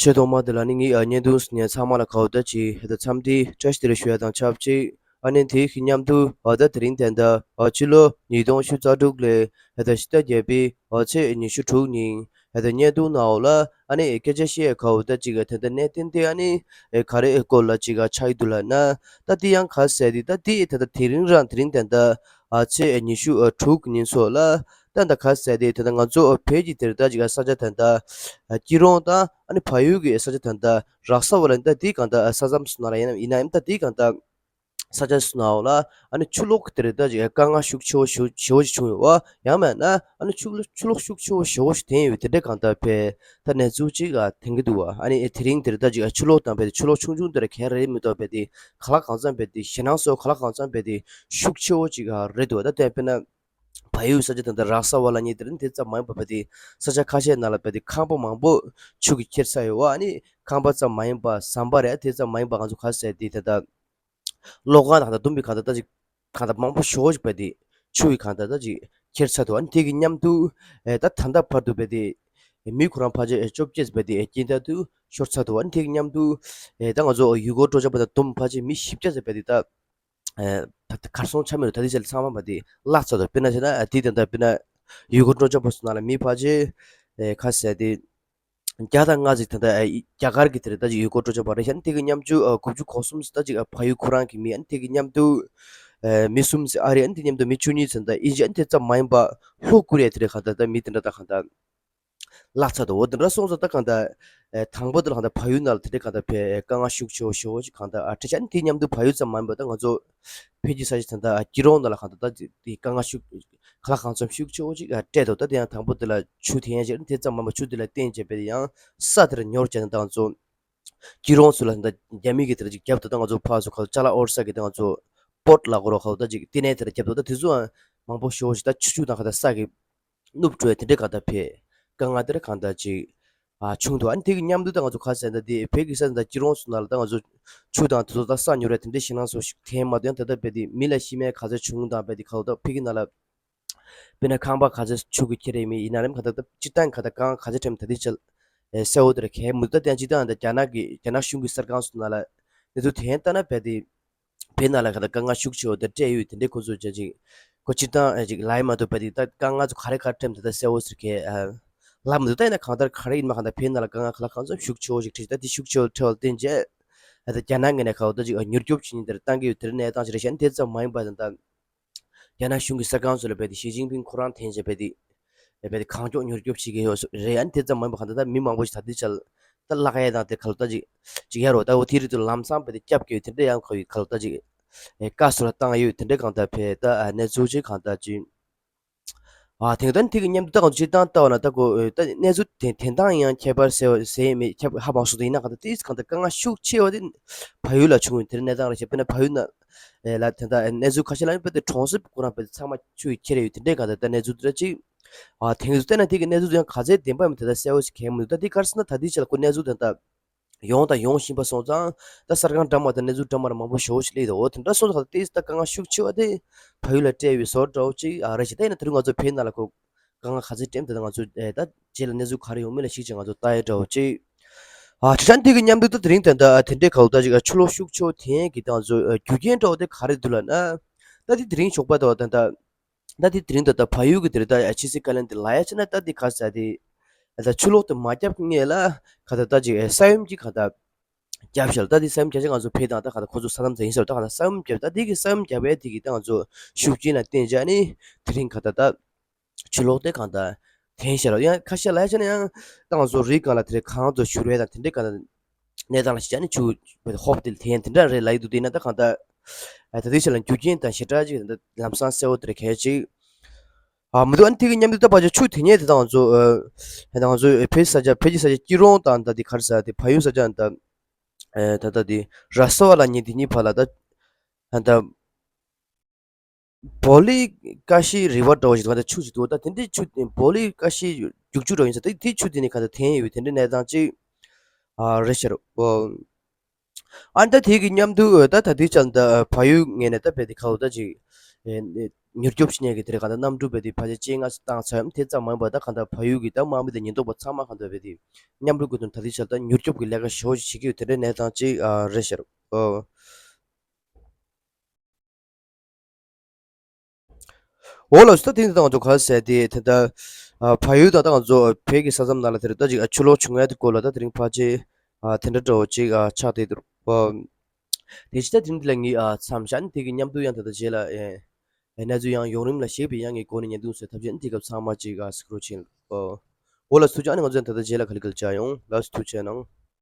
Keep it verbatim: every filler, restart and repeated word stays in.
སྤྲེལ་ཐོག་མ་དེ་ལ་ནི་ངའི་ཨ་བརྙན་ཐུང་གཟིགས་མཁན་ཚང་མ་ལ་ག་བོ་ད་ཅིག་ཧེ་ད་འཚམས་འདྲི་བཀྲ་ཤིས་བདེ་ལེགས་ཞུ་ཡ་དང་ཆབས་ཅིག་ཨ་ནི་དེའི་གི་མཉམ་དུ་ཨ་ད་དེ་རིང་དེ་འདྲ་ཨ་ཕྱི་ལོ་ཉིས་སྟོང་ཉི་ཤུ་རྩ་དྲུག་ལོའི་ཧེ་ད་ཕྱི་ཟླ་བརྒྱད་པའི་ཨ་ཚེས་ཉི་ཤུ་དྲུག་ཉིན་ཧེ་ད་བརྙན་ཐུང་ནང་འོག་ལ་ཨ་ནི་སྐད་ཆ་བཤད་ཡ་ག་བོ་ད་ཅིག་ཨ་དེ་འདྲ་གནད་དོན་དེ་ཨ་ནི་ཨེ་ག་རེ་སྐོར་ལ་ཅིག་ཨ་ཆགས་ཡི་འདུག་ལབ་ན། ད་དེ་ཡང་ག་ཟེར་དེ་ད་དེ་ད་ད་དེ་རིང་རང་དེ་རིང་ད་ད་ཨ་ཚེས་ཉི་ཤུ་ཨ་དྲུག་ཉིན་ཚོ་ལ་ད་ད་ག་ཟེར་དེ་ད་ད་ང་ཚོ་ཨ་བོད་ཀྱི་དེར་ད་ཅིག་ཨ་ས་ཆ་ད་ད་ཨ་སྐྱིད་རོང་དང་ཨ་ནི་བལ་ཡུལ་གྱི་ས་ཆ་ད་ད་རག་ས་བ་ལ་ད་དེ་གང་ད་ཨ་ས་མཚམས་སུ་ན་ལ་ཡིན་ན་ཡིན་ན་ཡང་ད་དེ་གང་ད་ས་ཆ་སུ་ནའོ་ལ་ཨ་ནི་ཆུ་ལོག་གི་དེར་ད་ཅིག་དཀའ་ངལ་ཤུགས་ཆེ་བོ་ཞེ་བོ་ཞིག་བྱུང་ཡོད་པ། ཡང་མིན་ན་ཨ་ནི་ཆུ་ལོག་ཆུ་ལོག་ཤུགས་ཆེ་བོ་ཞེ་བོ་ཞིག་ཐོན་ཡོད་པའི་དེ་འདྲ་གང་ལྟར་བས་ད་གནས་ཚུལ་ཅིག་ཨ་ཐོན་གི་འདུག་བ། ཨ་ནི་དེ་རིང་དེར་ད་ཅིག་ཨ་ཆུ་ལོག་དང་བས་ཏེ་ཆུ་ལོག་ཆུང་ཆུང་དེར་གས་རེད་མི་འདུག་བས་ཏེ་ག་ལ་གང་འཚམ་བས་ཏེ་ཞེད་སྣང་སོགས་ག་ལ་གང་འཚམ་བས་ཏེ་ཤུགས་ཆེ་བོ་ཅིག་ཨ་རེད་འདུག་བ། ད་དེ་དཔེར་ན་བལ་ཡུལ་ས་ཆ་དེ་འདྲ་རག་ས་བ་ལ་ཉེ་དེར་དེ་ཙམ་མ་ཡིན་པ་བས་ཏེ་ས་ཆ་ཁ་ཤས་ནང་ལ་བས་ཏེ་ཁང་པ་མང་པོ་ཆུ་གིས་ཁྱེར་ཚར་ཡོད་བ། ཨ་ནི་ཁང་པ་ཙམ་མ་ཡིན་པ་ཟམ་པ་རེད། དེ་ཙམ་མ་ཡིན་པ་ང་ཚོ་ག་ཟེར་དེ་ད་ལྟ་གློག་ཁང་དང་ད་ལྟ་བསྡོམས་པའི་གང་ལྟར་ད་ཅིག་གང་ལྟར་མང་པོ་ཞེ་པོ་ཅིག་བས་ཏེ་ཆུ་ཡི་གང་ལྟར་ད་ཅིག་ཁྱེར་ཚར་འདུག་ཨ་ནི་དེ་གི་མཉམ་དུ་ཨེ་ད་ད་ལྟ་བར་དུ་བས་ཏེ་མི་ཁོ་རང་ཕལ་ཆེར་བཅོ་བརྒྱད་བས་ཏེ་རྐྱེན་ལྟར་དུ་ཤོར་ཚར་འདུག་ཨ་ནི་དེ་གི་མཉམ་དུ་ཨེ་ད་ང་ཚོ་ཡུལ་སྐོར་སྤྲོ་འཆམ་པ་དང་བསྡོམས་ཕལ་ཆེར་མི་བཞི་བརྒྱ་ཙམ་བས་ཏེ་ད་ཨེ་ད་གར་སོང་ཆ་མེད་རུ་ད་ལྟའི་ཆར་ཚང་མ་བས་ཏེ་བརླག་ཚར་འདུག་དཔེར་ན་བྱས་ན་ཨ་དེ་ད་ལྟ་དཔེར་ན་ཡུལ་སྐོར་སྤྲོ་འཆམ་པ་ཚོ་ནང་ལ་མི་ཕལ་ཆེར་ཨེ་ཁ་ཟེར་ཏེ། བརྒྱ་དང་ལྔ་ཙམ་ད་ལྟ་རྒྱ་གར་གྱི་དེར་ད་ཅིག་ཡུལ་སྐོར་སྤྲོ་འཆམ་པ་རེད་ཤག་ཨ་ནི་དེ་གི་མཉམ་དུ་དགུ་བཅུ་གོ་གསུམ་ཙམ་ད་ཅིག་བལ་ཡུལ་ཁོ་རང་གི་མི། ཨ་ནི་དེ་གི་མཉམ་དུ་མི་གསུམ་ཙམ་ཨ་རི། ཨ་ནི་དེ་མཉམ་དུ་མི་བཅུ་གཉིས་ཙམ་ད་ཨིན་ཇི། ཨ་ནི་དེ་ཙམ་མ་ཡིན་པ་ལྷོ་ཀོ་རི་ཡ་དེ་རེད་གང་ལྟར་ད་མི་དེ་འདྲ་ད་གང་ལྟར་བརླག་ཚར་འདུག་འོ་དེ་འདྲ་སོང་ཙང་ད་གང་ལྟར་དང་པོ་དེ་ལ་གང་ལྟར་བལ་ཡུལ་ནང་ལ་དེ་འདྲ་གང་ལྟར་བས་དཀའ་ངལ་ཤུགས་ཆེ་བོ་ཞེ་པོ་ཅིག་གང་ལྟར་ཨ་འཕྲད་ཤག་ཨ་ནི་དེ་མཉམ་དུ་བལ་ཡུལ་ཙམ་མ་ཡིན་པ་ད་ང་ཚོ་བོད་ཀྱི་ས་ཆ་ད་ལྟ་སྐྱིད་རོང་ནང་ལ་གང་ལྟར་ད་དེ་དཀའ་ངལ་ཤུགས་ག་ལ་གང་འཚམ་ཤུགས་ཆེ་བོ་ཅིག་སྤྲད་འདུག་ད་དེ་ཡང་དང་པོ་དེ་ལ་ཆུ་ཐོན་ཡ་ཅིག་དེ་ཙམ་མ་མ་ཆུ་དེ་ལ་བརྟེན་བྱས་པས་ཡང་ས་དེར་ཉོར་བྱས་ནས་ད་ང་ཚོ་སྐྱིད་རོང་ཚོ་ལ་ད་རྒྱ་མི་གི་དེ་ལ་ཅིག་བརྒྱབ་འདུག་ད་ང་ཚོ་ཕར་ཚུར་ཁ་ཅ་ལག་འོར་ས་གི་ད་ང་ཚོ་པོར་ཊི་ལ་གོ་རོ་ཁ་ད་ཅིག་ལྟེ་གནས་དེར་བརྒྱབ་འདུག་ད་དེ་ཚོའང་མང་པོ་ཞེ་བོ་ཞིག་ད་ཆུ་ཆུ་དང་ཁ་ད་ས་གི་ནུབ་འགྲོ་ཡ་དེ་འདྲའི་གང་ལྟར་བས་དཀའ་ངལ་དེ་འདྲ་གང་ལྟར་ཅིག་ཨ་བྱུང་འདུག་ཨ་ནི་དེ་གི་མཉམ་དུ་ད་ང་ཚོ་ག་ཟེར་ན་དེ་བོད་ཀྱི་ས་ད་སྐྱིད་རོང་ཚོ་ནང་ལ་ད་ང་ཚོ་ཆུ་དང་དེ་ཚོ་ད་ས་ཉོ་ར་དེ་འདྲའི་ཞེད་སྣང་ཚོ་ཞིག་ཐོན་མ་འདུག་ཡང་ད་ལྟ་བས་དེ་མི་ལ་ཤི་རྨས་ག་ཚོད་བྱུང་དང་བས་དེ་ག་ད་བོད་ཀྱི་ནང་ལ་དཔེར་ན་ཁང་པ་ག་ཚོད་ཆུ་གིས་ཁྱེར་རེ་མི་ཡིན་ན་རེམ་ག་ད་ད་སྤྱིར་བཏང་ག་ད་དཀའ་ངལ་ག་ཚོད་འཕྲད་མི་ད་དེ་ཅལ་ཨེ་གསལ་བོ་དེ་ར་གས་མི་འདུག་ད་དེ་ཡང་སྤྱིར་བཏང་ད་རྒྱ་ནག་གི་རྒྱ་ནག་གཞུང་གི་གསར་ཁང་ཚོ་ནང་ལ་གནས་ཚུལ་དེ་ཡང་ལྟ་ན་བས་དེ་བོད་ནང་ལ་ག་ད་དཀའ་ངལ་ཤུགས་ཆེ་བོ་དེ་སྤྲད་ཡོད་དེ་འདྲའི་ཁོ་ཚོས་ཅ་ཅིག་ཁོ་སྤྱིར་བཏང་ཨེ་ཅིག་ལབ་ཡ་མ་གཏོགས་བས་དེ་ད་དཀའ་ངལ་ཚོ་ག་རེ་ག་རེ་འཕྲད་མི་ད་ད་གསལ་བོ་ཟེར་གས་ལབ་མི་འདུག་ད་ཡིན་ན་གང་ལྟར་ག་རེ་ཡིན་མ་གང་ལྟར་བོད་ནང་ལ་དཀའ་ངལ་ག་ལ་གང་འཚམ་ཤུགས་ཆེ་བོ་ཞིག་འཕྲད་ད་དེ་ཤུགས་ཆེ་བོ་འཕྲད་བ་བརྟེན་བྱས་ཨ་ད་རྒྱ་ནག་ངོས་ནས་ག་ད་ཅིག་མྱུར་སྐྱོབ་བྱེད་མཁན་དེར་བཏང་གི་ཡོད་དེར་གནས་སྟངས་ཅིག་རེད་ཤག་ཨ་ནི་དེ་ཙམ་མ་ཡིན་པ་ད་ད། རྒྱ་ནག་གཞུང་གི་གསར་ཁང་ཚོ་ལ་བས་ཏེ་ཞི་ཅིན་ཕིང་ཁོ་རང་འཐེན་བྱས་བས་ཏེ་བས་ཏེ་གང་མགྱོགས་མྱུར་སྐྱོབ་བྱེད་ཀྱི་ཡོད་རེད། ཨ་ནི་དེ་ཙམ་མ་ཡིན་པ་གང་ལྟར་ད་མི་མང་པོ་ཞིག་ད་ལྟའི་ཆར་ད་བརླག་ཡས་དང་དེ་ག་ལ་ད་ཅིག་ཅིག་ཡ་རོ་ད་འོ་དེ་རིགས་དུ་ལམ་སང་བས་ཏེ་སྐྱབས་བཅོལ་དེ་འདྲ་ཡང་ཁོ་ཡི་ག་ལ་ད་ཅིག་ཨེ་བཀའ་ཟུར་ལ་བཏང་ཡོད་དེ་འདྲ་གང་ལྟར་བས་ད་ཨ་གནས་ཚུལ་ཅིག་གང་ལྟར་ཅིག་ཨ་དེང་ད་དེ་གི་མཉམ་དུ་ད་གང་ཅིག་བཏང་ལྟ་བ་ན་ད་ཁོ་ཨེ་ད་གནས་ཚུལ་དེ་དེ་དང་ཡང་ཁྱད་པར་ཟེར་ཟེར་ཡས་མེད། ཁྱད་པར་ཧ་མ་སོང་ད་ཡིན་ན་གང་ལྟར་དེ་གང་ལྟར་དཀའ་ངལ་ཤུགས་ཆེ་བ་དེ་བལ་ཡུལ་ལ་བྱུང་ཡོད་དེ་གནས་སྟངས་རེད་ཤག་དཔེར་ན་བལ་ཡུལ་ན་ཨེ་ལ་དེ་འདྲ་གནས་ཚུལ་ཁ་ཤས་ལ་ཡང་དཔེ་དེ་གྲོང་གསེབ་ཁོ་རང་དཔེ་དེ་ཚང་མ་ཆུ་ཡིས་ཁྱེར་ཡོད་དེ་འདྲའི་གང་ལྟར་ད་གནས་ཚུལ་དེ་འདྲ་ཅིག་ཨ་དེང་དུ་བལྟས་ན་དེ་གི་གནས་ཚུལ་དེ་ཡང་ག་ཚད་བདེན་པ་མིན་དེ་ལྟར་གསལ་བོ་ཞིག་གང་མི་འདུག་ད་དེ་ག་རེ་ཟེར་ན་ད་དེའི་ཆ་ལ་ཁོ་གནས་ཚུལ་དེ་ད་ཡོང་དང་ཡོང་བཞིན་པ་སོང་ཙང་ད་གསར་ཁང་འདྲ་མ་དང་གནས་ཚུལ་འདྲ་མ་ར་མང་པོ་ཞེ་པོ་ཞིག་སླེབས་འདུག་འོ་དེ་འདྲ་སོང་ཙང་ད་དེ་ད་དཀའ་ངལ་ཤུགས་ཆེ་བ་དེ་བལ་ཡུལ་ལ་སྤྲད་ཡོད་བཟོ་འདྲ་བོ་ཅིག་ཨ་རེད་ཤག་ད་ཡིན་ན་དེ་རིང་ང་ཚོ་བོད་ནང་ལ་ཁོ་དཀའ་ངལ་ག་ཚད་འཕྲད་དེ་ད་ང་ཚོ་ཨེ་ད་རྗེས་ལ་གནས་ཚུལ་ག་རེ་ཡོང་མིན་ལ་གཞིགས་བྱས་ང་ཚོ་ལྟ་ཡ་འདྲ་བོ་ཅིག་ཨ་དེ་ཚང་དེ་གི་མཉམ་དུ་ད་དེ་རིང་དེ་འདྲ་དེ་འདྲའི་ག་ལ་ད་ཅིག་ཨ་ཆུ་ལོག་ཤུགས་ཆེ་བ་དེ་གི་ད་ང་ཚོ་ཨ་རྒྱུ་རྐྱེན་འདྲ་བོ་དེ་ག་རེ་འདུག་ལབ་ན། ད་དེ་དེ་རིང་ཞོགས་པ་དང་ད་ད་ད་དེ་དེ་རིང་ད་ད་བལ་ཡུལ་གི་དེ་རེད། ད་ཨ་ཕྱི་སྲིད་བཀའ་བློན་དེ་ལབ་ཡ་བྱས་ན་ད་དེ་ག་ཟེར་དེ་ད་ཆུ་ལོག་དེ་མ་བརྒྱབ་སྔོན་ལ་ག་ད་ད་ཅིག་ཨ་ས་ཡོམ་གྱི་ག་ད་རྒྱབ་ཤར། ད་དེ་ས་ཡོམ་རྒྱབ་ཆེད་ང་ཚོ་བོད་དང་ད་ག་ད་ཁོ་ཚོ་ས་མཚམས་དེ་ཡིན་ཟེར། ད་ག་ད་ས་ཡོམ་རྒྱབ་ད་དེ་གི་ས་ཡོམ་རྒྱབ་ཡས་དེ་གི་ད་ང་ཚོ་ཤུགས་རྐྱེན་ལ་བརྟེན་བྱས་ནི་དེ་རིང་ག་ད་ད་ཆུ་ལོག་དེ་གང་ད་ཐོན་ཤར། ཡང་ཁ་ཤས་ལ་ཡ་ཆ་ན་ཡང་ད་ང་ཚོ་རི་སྒང་ལ་དེ་རེད་གང་དུ་བཞུར་བས་དང་དེ་འདྲའི་གང་ད་གནས་སྟངས་ལ་གཞིགས་ནི་ཆུ་ཧོབ་དེ་ཐོན་དེ་འདྲ་རེད་ལབ་ཀྱི་འདུག་དེ་ཡིན་ན་ད་གང་ད་ད་དེ་ཆ་ལ་རྒྱུ་རྐྱེན་དང་ཞེ་དྲག་ཅིག་ད་ལམ་སང་གསལ་བོ་དེ་རེད་གལ་ཆེ། ཨ་མི་འདུག་ཨ་ནི་དེ་གི་མཉམ་དུ་ད་ཕལ་ཆེར་ཆུ་དེ་ཉིད་དེ་ད་ང་ཚོ་ཨ་ད་ང་ཚོ་བོད་ས་ཆ་བོད་ཀྱི་ས་ཆ་སྐྱིད་རོང་དང་ད་དེ་ག་རེ་ཟེར་དེ་བལ་ཡུལ་ས་ཆ་ད་ཨེ་ད་ད་དེ་ར་ས་བ་ལ་ཉེ་དེ་གཉིས་བར་ལ་ད་ཨ་ད་བོ་ལི་ཀ་ཤི་རི་བར་འདྲ་བོ་ཞིག་ད་ཆུ་ཞིག་འདུག་ད་དེ་འདྲའི་ཆུ་བོ་ལི་ཀ་ཤི་རྒྱུག་ཆུ་འདྲ་བོ་ཡིན་ས་ད་དེ་ཆུ་དེ་ནི་ག་ད་ཐོན་ཡོད་དེ་འདྲའི་གནས་སྟངས་ཅིག་ཨ་རེད་ཤག་ཨོ། ཨ་ནི་ད་དེ་གི་མཉམ་དུ་ད་ད་དེ་ཅང་ད་བལ་ཡུལ་ངོས་ནས་ད་བལ་དེ་ཁ་ལོ་ད་ཅིག་ཨེ་ མྱུར་སྐྱོབ་བྱེད་མཁན་གྱི་དེ་རེད། གང་ལྟར་གནམ་གྲུ་བས་དེ་ཕལ་ཆེར་བཅོ་ལྔ་བཏང་ཚར་ཡོད། དེ་ཙམ་མ་ཡིན་པར་ད་གང་ལྟར་བལ་ཡུལ་གྱི་ད་དམག་མི་དང་ཉེན་རྟོག་པ་ཚང་མ་གང་ལྟར་བས་དེ་མཉམ་རུབ་ཀྱི་ཐོག་ནས་ད་ལྟའི་ཆར་ད་མྱུར་སྐྱོབ་ཀྱི་ལས་ཀ་ཞེ་པོ་ཅིག་བྱེད་ཀྱི་ཡོད། དེ་འདྲའི་གནས་སྟངས་ཅིག་ཨ་རེད་ཤག་ཨོ། འོ་ལགས་སོ། ད་དེ་ནི་ད་ང་ཚོ་ག་རེ་ཟེར་དེ་ད་ལྟ་ཨ་བལ་ཡུལ་དང་ད་ང་ཚོ་བོད་ཀྱི་ས་མཚམས་ནང་ལ་དེར་ད་ཅིག་ཨ་ཆུ་ལོག་བྱུང་ཡ་དེ་སྐོར་ལ་ད་དེ་རིང་ཕལ་ཆེར་ཨ་དེ་འདྲ་འདྲ་བོ་ཅིག་ཨ་ཆགས་བསྡད་འདུག་ཨ་དེ་ཕྱི་ད་དེ་རིང་འདི་ལ་ངས་ཨ་མཚམས་བཞག་ནས་དེ་གི་མཉམ་དུ་ཡང་ད་ལྟ་རྗེས་ལ་ཨེ་ཨེ་གནས་ཚུལ་ཡང་ཡོང་རིམ་ལ་གཞིགས་པའི་ཡང་ངས་གོ་གནས་ཉན་དུ་སོང་ཐབས་ཤེས་ནི་དེ་སྐབས་ཚང་མ་ཅིག་ཨ་གཟིགས་རོགས་བྱེད། ཨ་འོ་ལགས་སོ། ཐུགས་རྗེ་ཆེ། ཨ་ནི་ང་ཚོ་ཡང་ད་ལྟ་རྗེས་ལ་ག་ལེ་ག་ལེ་བཅར་ཡོང་། ལགས་སོ། ཐུགས་རྗེ་གནང་།